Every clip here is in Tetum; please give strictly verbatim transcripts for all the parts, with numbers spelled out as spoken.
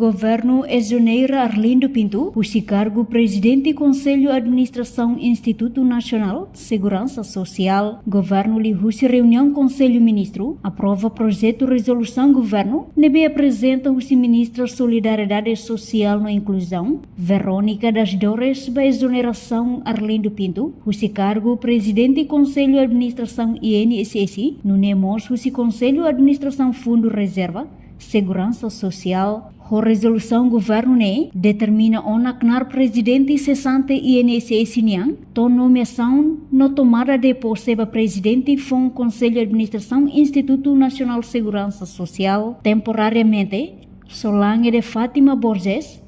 Governu ezoneira Arlindo Pinto husi kargu Prezidente Konsellu Administrasaun Institutu Nasionál Seguransa Sosiál. Governu liuhusi reuniaun Konsellu Ministru aprova projetu rezolusaun governu ne'ebé aprezenta husi Ministra Solidariedade Sosiál no Inkluzaun, Verónica das Dores, ba ezonerasaun Arlindo Pinto husi kargu Prezidente Konsellu Administrasaun I N S S, nune'e mós husi Konsellu Administrasaun Fundu Rezerva Seguransa Sosiál. Ho rezolusaun governu ne'e determina ona knaar prezidente sesante I N S S nian to'o nomeasaun no tomada de pose ba prezidente foun Konsellu Administrasaun Institutu Nasionál Seguransa Sosiál temporariamente, Solange de Fátima Borges,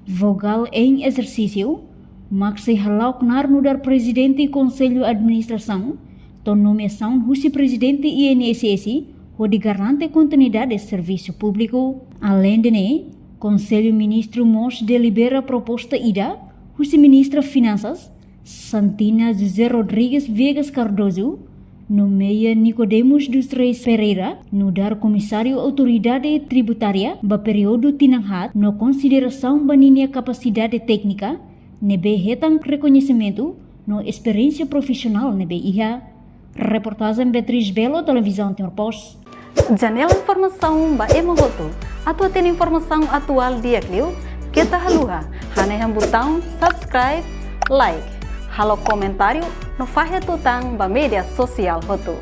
vogal em exercício, mak sei hala'o knaar nu'udar prezidente Konsellu Administrasaun, to'o nomeasaun husi prezidente I N S S, hodi garante kontinuidade servisu públiku. Aleinde ne'e, Konsellu Ministru mós delibera proposta ida husi Ministra Finansas, Santina José Rodrigues Viegas Cardoso, nomeia Nicodemus dos Reis Pereira nu'udar Komisáriu Autoridade Tributária ba períodu tinan haat, no konsiderasaun ba ninia kapasidade téknika, ne'ebé hetan rekoñesimentu no esperiénsia profisionál ne'ebé iha. Reportajen Beatriz Belo, Televizaun Timor Post. Janela informasaun ba ema hotu. Atu hatene informasaun atuál di'ak liu, keta haluha hanehan butaun subscribe, like, halo komentáriu no fahe tutan ba média sosiál hotu.